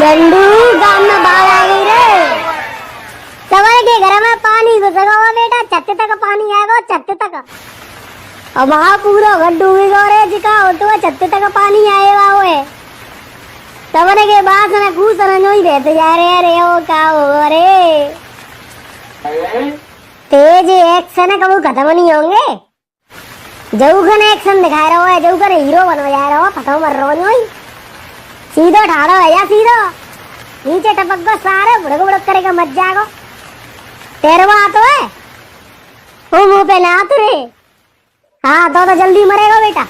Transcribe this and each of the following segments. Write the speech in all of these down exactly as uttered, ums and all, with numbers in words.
झंडू, गाम में बाढ़ आ गई रे। तमरे के घर में पानी घुस गयो बेटा, छत तक पानी आ गयो, छत तक। अब वहाँ पूरो घर डूबी गयो रे, जिका होतो है छत तक पानी आए वाओ है। तमरे के बात में कुछ समझ नहीं देते जा रहे, अरे ओ का हो रे। तेज action कबू खत्म नहीं होंगे। जऊ कने action दिखाए रहो है, जऊ कने हीरो बनो जा रहो, फटो मर रहो न्योई। सीधो ठाड़ो है या सीधो। नीचे टपक गो सारे, बुड़क बुड़क करेगा, मत जागो। तेरे वो आतो है। ओ मुंह पे ना आतो रे। हाँ, तो, तो जल्दी मरेगो बेटा।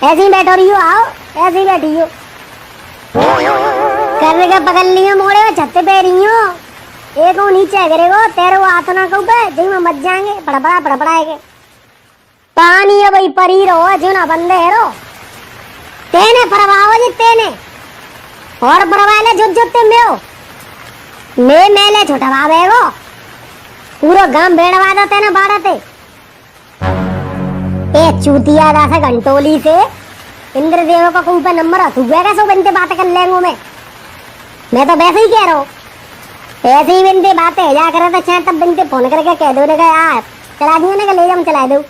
ऐसे ही बैठो रहियो, आओ, ऐसे ही बैठी हो। करने के पकड़ लियो मोड़े में छत्ते पे रही हो। एक वो नीचे गिरेगो, तेरे वो आतो ना कहूँ पे, जई में मत जाएंगे, फड़फड़ा, फड़फड़ाएगे। पानी है भाई, परी रहो, जो ना बंदे है रो। तेने परवाओ जी, तेने। और परवाले जुत जुत ते में हो। मैं मेले छुटवा बेगो। पूरो गांव बेड़वा दो तेने बाड़ते। ए चूतिया दासा घंटोली से। इंद्रदेव का कोई पे नंबर हंसुआ का सो बनते बात कर लेंगो मैं। मैं तो वैसे ही कह रहा हूँ। ऐसे ही बनते बातें है, जा करे तो चाहे तब बनते फोन करके कह दो ना कि यार, चला दियो ना कि ले जाऊँ, चला दो।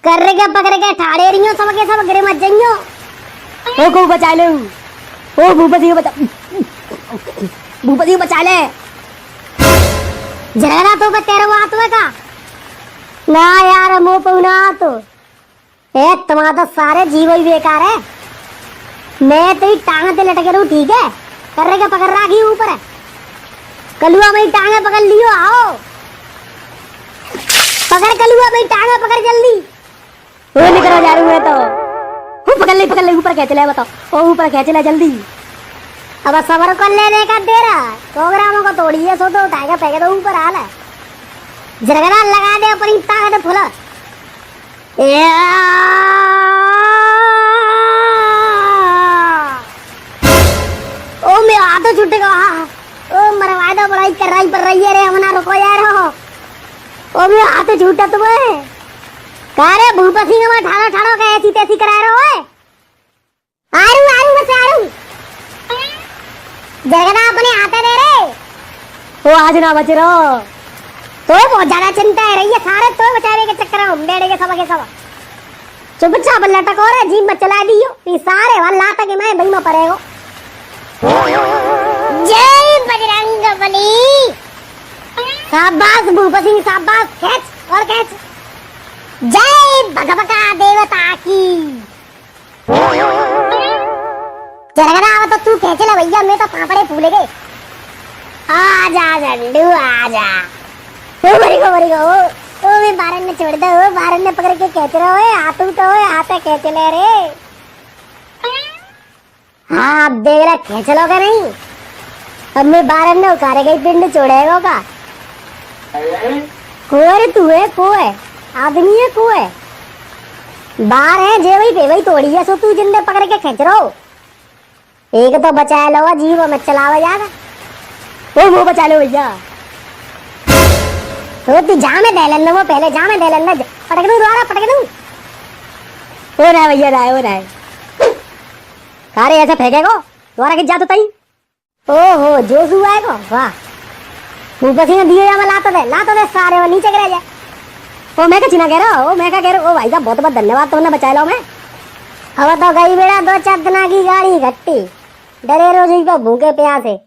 कर रे के पकड़ के ठाड़े रहियो, सबके सब गिरे मत जइयो। ओ को बचा ले। ओ भूपति को बचा। भूपति को बचा ले। जरा तो बतेरो आतो है का? ना यार, मो पौना तो। ए, तुम्हारा तो सारे जीव ही बेकार है। मैं तेरी टांग ते लटके रहूं, ठीक है? कर रे के पकड़ राखी ऊपर है। कलुआ भाई टांगे पकड़ लियो, आओ। पकड़ कलुआ भाई टांगे पकड़ जल्दी। ओ निकरो जा रही है तो। हूँ पकड़ ले, पकड़ ले, ऊपर खेंच ले, बताओ। ओ ऊपर खेंच ले जल्दी। अब सबर कर लेने का तेरा। सौ ग्रामों को तोड़िए, सो तो उठाएगा, फेंके तो ऊपर आ ले। जरगना लगा दे अपनी ताकत फुला। या। ओ, मेरा हाथ छूट गया। ओ, मरवा दो, बड़ाई कर रही, पर रही है रे, हमना रुको यार हो। ओ, मेरा हाथ छूटा तुम्हें। का रे, भूपा सिंह में ठाड़ो, ठाड़ो के ऐसी तैसी करा रहे हो, ओए? आरू, आरू, बस आरू। जरगना अपने हाथे दे रे। ओ, आज ना बच रहो। तो बहुत ज्यादा चिंता है रही है सारे, तो बचावे के चक्कर में हम बेड़े के सब के सब। चुपचाप लटको रे, जीप में चला दियो। ये सारे वाला लाता के मैं बही में पड़ेगो। जय बजरंग बली। शाबाश भूप सिंह, शाबाश, खेच और खेच। जय भगवका देवता की। जरगना आवा तो तू खेच ले भैया, मैं तो पापड़े फूले गए। आजा झंडू आजा। ओ मरी गो, मरी गो, ओ, ओ मैं बारन ने छोड़ दे, ओ बारन ने पकड़ के खेच रहा है, हाथ तो है, हाथ खेच ले रे। हाँ, अब देख रहा, खेच लो का नहीं? अब मैं बारन ने उखाड़े गई पिंड छोड़ेगो का? को है रे तू है, को है? आदमी है, को है? बार है, जे वही पे वही तोड़ी है, सो तू जिंदे पकड़ के खेच रहो। एक तो बचाए लो, जीव मत चलावा ज्यादा। ओ, वो बचा लो भैया। तो तू जा में दे लेना, वो पहले जा में दे लेना। पटक दूं दोबारा, पटक दूं। ओ रहा है भैया, रहा है, ओ रहा है। का रे ऐसे फेंकेगो? दोबारा खींच जा तो तई। ओहो, जोश हुआ है को? वाह। ऊपर से दियो या मैं लातो दे, लातो दे सारे वो नीचे गिर जाए। ओ मैं का चिना कह रहा, ओ मैं का कह रहा, ओ भाई साहब बहुत बहुत धन्यवाद तुमने बचा लो मैं। अब तो गई बेटा दो चार दिना की गाड़ी घट्टी, डरे रोज ही पे भूखे प्यासे।